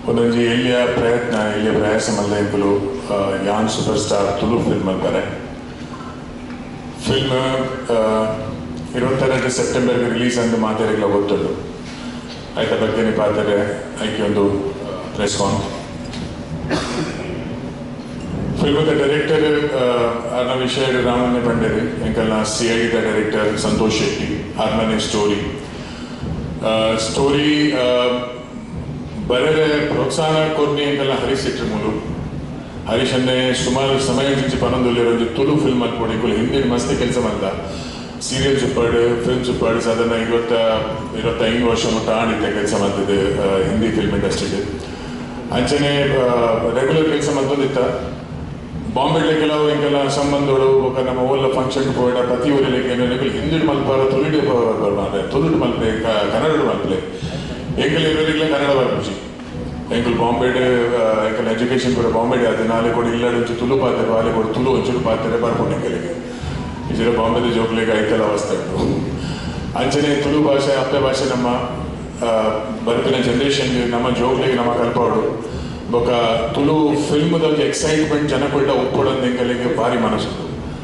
ಒಂದೊಂಜಿ ಎಲ್ಲಿಯ ಪ್ರಯತ್ನ, ಎಲ್ಲಿಯ ಪ್ರಯಾಸ ಮಲ್ದ ಎಂಕುಲು ಯಾನ್ ಸೂಪರ್ ಸ್ಟಾರ್ ತುಳು ಫಿಲ್ಮ್ ಅಲ್ಪರೆ. ಫಿಲ್ಮ್ 22 ಸೆಪ್ಟೆಂಬರ್ಗೆ ರಿಲೀಸ್ ಅಂದು ಮಾತೆರೆಗ್ಲ ಗೊತ್ತುಂಡು. ಆಯ್ತ ಬಗ್ಗೆ ಪಾತೆರೆ ಐಕೆ ಒಂದು ಪ್ರೆಸ್ ಕಾನ್. ಫಿಲ್ಮ್ದ ಡೈರೆಕ್ಟರ್ ಅರ್ನ ವಿಷಯ ರಾಮನ್ನೆ ಪಂಡೇರಿ, ಎಂಕಲ್ನ C I the director Santosh Shetty ಅರ್ಮನೆ story story ಬರೆರೆ ಪ್ರೋತ್ಸಾಹ ಕೊರ್ನಿ ಎಂಕಲ್ನ ಹರೀಶ್ ಶೆಟ್ಟಿ ಮೂಲು. ಹರೀಶ್ ಅನ್ನೆ ಸುಮಾರು ಸಮಯ ಜಿಂಚಿ ಪನೊಂದುಲ್ಲೆರ್, ಒಂಜಿ ತುಳು ಫಿಲ್ಮ್ ಮಲ್ಪೊಡು. ಎಂಕುಲು ಹಿಂದಿ ಮಸ್ತ್ ಕೆಲಸ ಮಲ್ತ, ಸೀರಿಯಲ್ಸ್ ಉಪ್ಪಾಡು, ಫಿಲ್ಮ್ಸ್ ಉಪ್ಪಾಡು. ಸಾಧಾರಣ 25 ವರ್ಷ ಮುಟ್ಟ ಆಣಿತ್ತೆ ಕೆಲಸ ಮಲ್ತದ್ದು ಹಿಂದಿ ಫಿಲ್ಮ್ ಇಂಡಸ್ಟ್ರಿಗೆ. ಅಂಚನೆ ರೆಗ್ಯುಲರ್ ಕೆಲಸ ಮಲ್ತೊಂದಿತ್ತ. ಬಾಂಬೆ ಕೆಲವು ಎಂಕೆಲ್ಲ ಸಂಬಂಧಗಳು ಬೊಕ್ಕ ನಮ್ಮ ಓಲ್ಲ ಫಂಕ್ಷನ್ ಪೋಯಿಡ ಪ್ರತಿ ಊರಲ್ಲಿ ಎಂಕುಲು ಹಿಂದಿಡ್ ಮಲ್ಪಾರ, ತುಳುಡು ಮಾತ್ರ, ತುಳುಡು ಮಲ್ಪೆ, ಕನ್ನಡ ಮಲ್ಪಲೆ. ಎಂಕಲ್ ಇರೋರಿಗ್ಲ ಕನ್ನಡ ಬರ್ಪುಜಿ. ಎಂಕುಲು ಬಾಂಬೆಡ್, ಎಂಕಲ್ ಎಜುಕೇಶನ್ ಕೂಡ ಬಾಂಬೆಡ್ ಆದ. ನಾಳೆ ಕೂಡ ಇಲ್ಲ ಒಂಚು ತುಳು ಪಾತೆರ, ಆಲೆ ಕೂಡ ತುಳು ಒಂಚೂರು ಪಾತೆರ ಬರ್ಪುಂಡು ಎಂಕಲಿಗೆ. ಇಜರ ಬಾಂಬೆದ ಜೋಕ್ಲೆಗ್ ಐತಲ ಅವಸ್ಥೆ ಉಂಟು. ಅಂಚನೆ ತುಳು ಭಾಷೆ ಅಪ್ಪೆ ಭಾಷೆ. ನಮ್ಮ ಬರ್ಪಿನ ಜನರೇಷನ್, ನಮ್ಮ ಜೋಕ್ಲೆಗ್ ನಮ್ಮ ಕಲ್ಪವಡು. ಬೊಕ್ಕ ತುಳು ಫಿಲ್ಮ್ದ ಒಂಜಿ ಎಕ್ಸೈಟ್ಮೆಂಟ್ ಜನಕುಲ್ಡ ಉಪ್ಪೊಡಂದು ಎಂಕಲಿಗೆ ಭಾರಿ ಮನಸ್ಸು.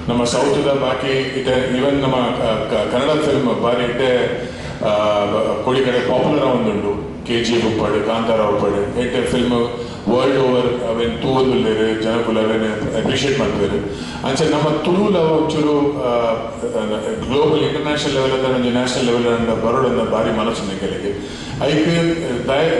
ನಮ್ಮ ಸೌತ್ದ ಬಾಕಿ ಇದೆ, ಈವನ್ ನಮ್ಮ ಕನ್ನಡ ಫಿಲ್ಮ್ ಭಾರಿ ಇಟ್ಟೆ ಕೊಡಿ ಕಡೆ ಪಾಪ್ಯುಲರ್ ಒಂದುಂಡು. ಕೆಜಿಎಫ್ ಉಪ್ಪಡು, ಕಾಂತಾರ ಉಪ್ಪಡು, ಎಡ್ಡೆ ಫಿಲ್ಮ್ ವರ್ಲ್ಡ್ ಓವರ್ ಅವೇನು ತೂವೊಂದುಲ್ಲೆರ್ ಜನಕುಲು, ಅವೇನು ಅಪ್ರಿಷಿಯೇಟ್ ಮಾಡ್ತಾರೆ. ಅಂಚೆ ನಮ್ಮ ತುಳುಲ ಒಂಚೂರು ಗ್ಲೋಬಲ್, ಇಂಟರ್ನ್ಯಾಷನಲ್ ಲೆವೆಲ್ ಅಂತ ಒಂಜಿ ನ್ಯಾಷನಲ್ ಲೆವೆಲ್ ಬರೋಡಂದ ಭಾರಿ ಮನಸ್ಸು ಎಂಕಲಿಗೆ. ಐಕ್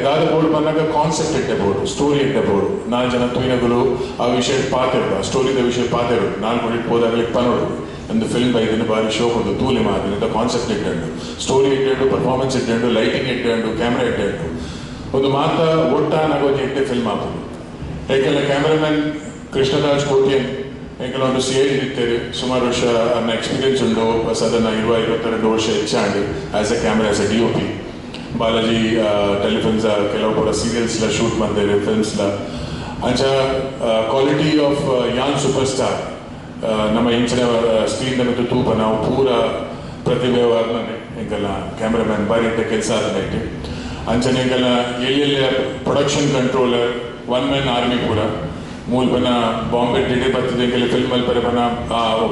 ದಾದ ಬೋರ್ಡ್ ಬಂದಾಗ ಕಾನ್ಸೆಪ್ಟ್ ಎಡ್ಡೆ ಬೋರ್ಡು, ಸ್ಟೋರಿ ಎಡ್ಡೆ ಬೋರ್ಡು. ನಾಲ್ ಜನ ತೂಯಿನಗುಲು ಆ ವಿಷಯ ಪಾತೆರು, ಆ ಸ್ಟೋರಿದ ವಿಷಯ ಪಾತೆರು. ನಾಲ್ಕು ಕೊಡಿ ಪೋದಾಗಲಿಕ್ಕೆ ಪನೋಡು, ಒಂದು ಫಿಲ್ಮ್ ಬೈದಿನ, ಭಾರಿ ಶೋಕ್ ಉಂಡು, ತೂಲೆ ಮಾತಿನ, ಕಾನ್ಸೆಪ್ಟ್ ಎಡ್ಡೆ, ಸ್ಟೋರಿ ಎಡ್ಡೆ, ಪರ್ಫಾರ್ಮೆನ್ಸ್ ಎಡ್ಡೆ, ಲೈಟಿಂಗ್ ಎಡ್ಡೆ, ಕ್ಯಾಮ್ರಾ ಎಡ್ಡೆ, ಒಂದು ಮಾತ ಒಟ್ಟಾನಾಗ ಒಂಜಿ ಎಡ್ಡೆ ಫಿಲ್ಮ್ ಆಪುಂಡು. ಏಕೆಲ್ಲ ಕ್ಯಾಮ್ರಾಮನ್ ಕೃಷ್ಣರಾಜ್ ಕೋಟ್ಯನ್ ಎಂಕಲ ಒಂದು ಸಿ I ಇತ್ತೇರು. ಸುಮಾರು ವರ್ಷ ಅನ್ನ ಎಕ್ಸ್ಪೀರಿಯನ್ಸ್ ಉಂಡು. ಸಾಧಾರಣ 22 ವರ್ಷ ಹೆಚ್ಚಾಂಡು as a camera, as a DOP. Balaji ಟೆಲಿಫಿಲ್ಮ್ಸ್ ಕೆಲವು ಕೂಡ ಸೀರಿಯಲ್ಸ್ ಲ ಶೂಟ್ ಬಂದೇರು, ಫಿಲ್ಮ್ಸ್ ಲ. ಅಂಚ ಕ್ವಾಲಿಟಿ ಆಫ್ ಯಾನ್ ಸೂಪರ್ ಸ್ಟಾರ್ ನಮ್ಮ ಇಂಚಿನ ಸ್ಕ್ರೀನ್ ಮತ್ತು ತೂಪ ನಾವು ಪೂರ ಪ್ರತಿಭೆ ವರ್ಣನೆ. ಎಂಕಲ್ನ ಕ್ಯಾಮ್ರಾಮ್ಯಾನ್ ಬಾರಿ ಕೆಲಸ ಆದ. ಅಂಚನೆ ಎಂಕಲ್ನ ಎಲ್ಲೆಲ್ಲ production controller, one man army ಪೂರ ಮೂಲ ಪನ ಬಾಂಬೆ ಡಿಡೆ ಬರ್ತದೆ. ಎಂಕಲೆ ಫಿಲ್ಮ್ ಮಲ್ಪರೆ ಪನ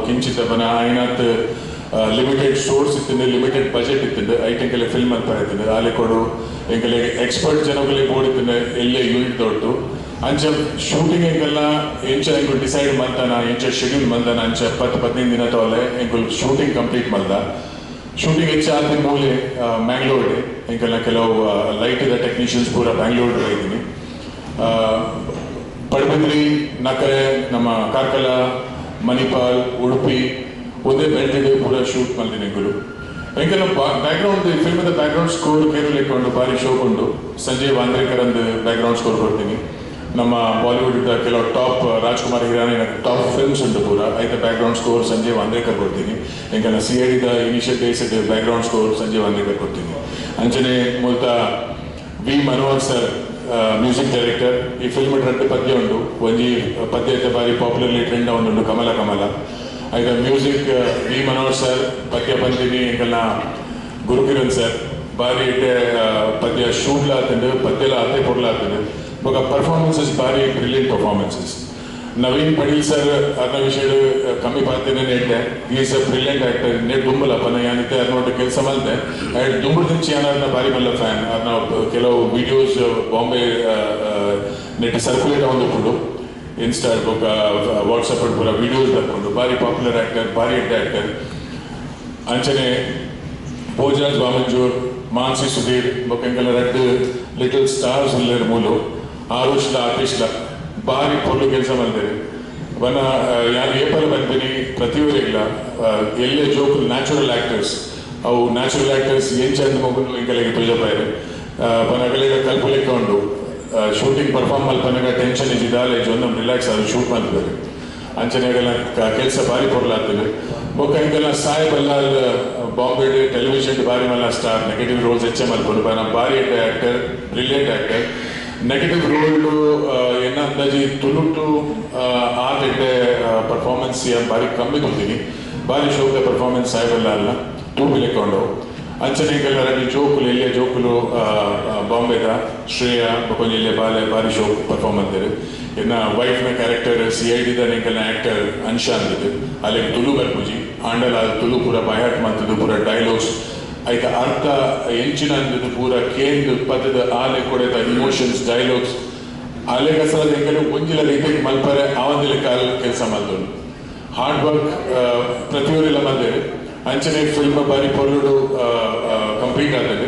ಕಿಂಚಿತ ಪನ ಐನಾತ್ ಲಿಮಿಟೆಡ್ ಸೋರ್ಸ್ ಇತ್ತಿಂದು, ಲಿಮಿಟೆಡ್ ಬಜೆಟ್ ಇತ್ತಿಂದು. ಐಟ್ ಎಂಕಲೆ ಫಿಲ್ಮ್ ಮಲ್ಪರೆ ಇತ್ತಿಂದು. ಆಲೆ ಕೊಡು ಎಂಕಲೆ ಎಕ್ಸ್ಪರ್ಟ್ ಜನಗಳಿಗೆ ಬೋಡಿತ್ತಿಂದು ಎಲ್ಲೇ ಯೂನಿಟ್ ದೊಡ್ಡು. ಅಂಚ ಶೂಟಿಂಗ್ ಎಂಕಲ್ನ ಎಂಚ ಎಂಕುಲು ಡಿಸೈಡ್ ಮಲ್ತಾನ, ಎಂಚ ಶೆಡ್ಯೂಲ್ ಮಲ್ತಾನ, ಅಂಚ 10-15 ದಿನ ತೋಲೆ ಎಂಕುಲು ಶೂಟಿಂಗ್ ಕಂಪ್ಲೀಟ್ ಮಲ್ದ. ಶೂಟಿಂಗ್ ಹೆಚ್ಚಾದ ಮೂಲೆ ಮ್ಯಾಂಗ್ಳೂರ್. ಎಂಕಲ್ನ ಕೆಲವು ಲೈಟ್ ಟೆಕ್ನಿಷಿಯನ್ಸ್ ಪೂರ ಬ್ಯಾಂಗ್ಳೂರ್ ಇದ್ದೀನಿ. ಪಡುಬಿದ್ರಿ, ನಕರೆ, ನಮ್ಮ ಕಾರ್ಕಳ, ಮಣಿಪಾಲ್, ಉಡುಪಿ ಒಂದೇ ಬೆಲ್ಟ್ ಪೂರ ಶೂಟ್ ಮಲ್ದಿನಿ ಎಂಕುಲು. ಎಂಕಲ್ನ ಬ್ಯಾಕ್ಗ್ರೌಂಡ್, ಫಿಲ್ಮ್ದ ಬ್ಯಾಕ್ಗ್ರೌಂಡ್ ಸ್ಕೋರ್ ಕೇರಳಿಕೊಂಡು ಭಾರಿ ಶೋಕ್ ಉಂಡು. ಸಂಜಯ್ ವಾಂದ್ರೇಕರ್ ಅಂದ್ ಬ್ಯಾಕ್ಗ್ರೌಂಡ್ ಸ್ಕೋರ್ ಕೊಡ್ತೀನಿ. ನಮ್ಮ ಬಾಲಿವುಡ್ ಕೆಲವು top, Rajkumar Hirani top films ಉಂಟು ಪೂರ, ಐತ ಬ್ಯಾಕ್ಗ್ರೌಂಡ್ ಸ್ಕೋರ್ ಸಂಜಯ್ ವಾಂದ್ರೇಕರ್ ಕೊಡ್ತೀನಿ. ಎಂಕಲ್ನ ಸಿ I ಡಿದ initial days background score Sanjay Vandrekar ಕೊಡ್ತೀನಿ. ಅಂಚನೆ ಮೂಲ್ತ V Manohar sir music director. ಈ ಫಿಲ್ಮ್ ರಡ್ಡ್ ಪದ್ಯ ಉಂಟು. ಒಂಜಿ ಪದ್ಯ ಇತ್ತೆ ಬಾರಿ ಪಾಪ್ಯುಲರ್ಲಿ ಟ್ರೆಂಡ್ ಉಂಟು, ಕಮಲ ಕಮಲ. ಐತ ಮ್ಯೂಸಿಕ್ ವಿ ಮನೋಹರ್ ಸರ್, ಪದ್ಯ ಬಂದಿನಿ ಎಂಕಲ್ನ ಗುರುಕಿರಣ್ ಸರ್. ಬಾರಿ ಇಟ್ಟೆ ಪದ್ಯ ಶೂಟ್ಲ ಆತಂಡು, ಪದ್ಯಲ ಅತೆ ಪೊರ್ಲ ಆತಂಡು. ಬೊಕ ಪರ್ಫಾರ್ಮೆನ್ಸಸ್ ಬಾರಿ brilliant performances. Naveen Padil sir, ಅರ್ನ ವಿಷಯ ಕಮ್ಮಿ ಪಾತೇನೆ ನೆಟ್ಟೆ. Is a brilliant actor. Net ದುಂಬಲ ಪನ ಯಾನಿತ್ತೆ ಅರ್ನೋಟ್ ಕೆಲಸ ಮಲ್ತೆ. ಆ್ಯಂಡ್ ದುಂಬು ದಿಂಚಿ ಅನ್ನ ಬಾರಿ ಮಲ್ಲ ಫ್ಯಾನ್. ಅರ್ನ ಕೆಲವು ವಿಡಿಯೋಸ್ ಬಾಂಬೆ ನೆಟ್ ಸರ್ಕ್ಯುಲೇಟ್ ಆವೊಂದುಪ್ಪುಂಡು. ಇನ್ಸ್ಟಾ ಬೊಕ ವಾಟ್ಸಪ್ ಪೂರ ವಿಡಿಯೋಸ್ ಬರ್ಪುಂಡು. ಬಾರಿ ಪಾಪ್ಯುಲರ್ ಆಕ್ಟರ್, ಬಾರಿ ಎಡ್ಡೆ ಆಕ್ಟರ್. ಅಂಚನೆ ಭೋಜರಾಜ್ ವಾಮಂಜೂರ್, ಮಾನ್ಸಿ ಸುಧೀರ್ ಬೊಕ ಎಂಕಲ್ನ ರಡ್ಡ್ ಲಿಟಲ್ ಸ್ಟಾರ್ಸ್ ಉಲ್ಲೆರ್ ಮೂಲು, ಆರುಷ್ಲ, ಆತಿಶ್ಲ. ಬಾರಿ ಪೊರ್ಲು ಕೆಲಸ ಮಲ್ದೆರ್. ವನ ಯಾನ್ ಏಪಲ ಬಂದಿನಿ, ಪ್ರತಿಯೊರಿಗ್ಲ ಎಲ್ಲೆ ಜೋಕುಲು ನ್ಯಾಚುರಲ್ ಆಕ್ಟರ್ಸ್. ಅವು ನ್ಯಾಚುರಲ್ ಆಕ್ಟರ್ಸ್ ಎಂಚಂದ್ ಮೊಗುಲು ಎಂಕಲೆಗ್ ತೋಜಪಾಯೆರ್. ಪನಗಲೆಗ ಕಲ್ಪುಲೆಕ್ಕ ಉಂಡು. ಶೂಟಿಂಗ್ ಪರ್ಫಾರ್ಮ್ ಮಲ್ಪನಗ ಟೆನ್ಷನ್ ಇಜ್ಜಿ, ದಾಲ ಇಜ್ಜಿ, ಒಂದೊಂದು ರಿಲ್ಯಾಕ್ಸ್ ಆದ್ ಶೂಟ್ ಮಲ್ಪೆರ್. ಅಂಚನೆ ಕೆಲಸ ಬಾರಿ ಪೊರ್ಲಾಗ್ತದೆ. ಬೊಕ್ಕ ಎಂಕಲ್ನ ಸಾಯಿ ಬಲ್ಲಾಲ್, ಬಾಂಬೆ ಟೆಲಿವಿಷನ್ ಬಾರಿ ಮಲ್ಲ ಸ್ಟಾರ್. ನೆಗೆಟಿವ್ ರೋಲ್ಸ್ ಹೆಚ್ಚೆ ಮಲ್ಪುಂಡು. ಬಾರಿ actor, brilliant actor. Negative role ಎನ್ನ ಅಂದಾಜಿ ತುಳುಟು ಆ ಎಡ್ಡೆ ಪರ್ಫಾರ್ಮೆನ್ಸ್ ಬಾರಿ ಕಮ್ಮಿ ತೂತೀನಿ. ಬಾರಿ ಶೋಕ್ದ ಪರ್ಫಾರ್ಮೆನ್ಸ್ ಸಾಯಿ ಬಲ್ಲಾಲ್ನ, ತೂಪಿ ಲೆಕ್ಕೊಂಡು. ಅಂಚನೆ ಎಂಕಲ್ನ ರಡ್ಡ್ ಜೋಕುಲು, ಎಲ್ಯ ಜೋಕುಲು, ಬಾಂಬೆದ ಶ್ರೇಯಾ ಬೊಕೊಂಜಿ ಎಲ್ಯ ಬಾಲೆ ಬಾರಿ ಶೋ ಪರ್ಫಾರ್ಮ್ ಮಲ್ತೆರ್. ಎನ್ನ ವೈಫ್ನ ಕ್ಯಾರೆಕ್ಟರ್ ಸಿಐಡಿದ ಎಂಕಲ್ನ ಆಕ್ಟರ್ ಅನ್ಶಾ ಅಂದಿದ್ದು. ಅಲೆಗ್ ತುಳು ಬರ್ಪುಜಿ, ಆಂಡಲ ತುಳು ಪೂರ ಬೈಹಾರ್ಟ್ ಮಲ್ತದ್ದು, ಪೂರ ಡೈಲಾಗ್ಸ್ ಐತ ಅರ್ಥ ಎಂಚಿನ ಅಂದದ್ದು ಪೂರ ಕೇಂದ್ ಪತ್ತದ ಆಲೆ ಕೊಡೆತ ಇಮೋಷನ್ಸ್, ಡೈಲಾಗ್ಸ್ ಅಲೆಗ್ ಅಸಲ ಎಂಕಲು ಒಂಜಿಲ ರೀತಿಗೆ ಮಲ್ಪರೆ ಆವಂದಿಲೆ ಕಾಲ್ ಕೆಲಸ ಮಲ್ತೊಂಡು. Hard work ಪ್ರತಿಯೊರಿಲ ಮಲ್ದೇರು. ಅಂಚನೆ ಫಿಲ್ಮ್ ಬಾರಿ ಪೊರ್ಲುಡು ಕಂಪ್ಲೀಟ್ ಆತದೆ.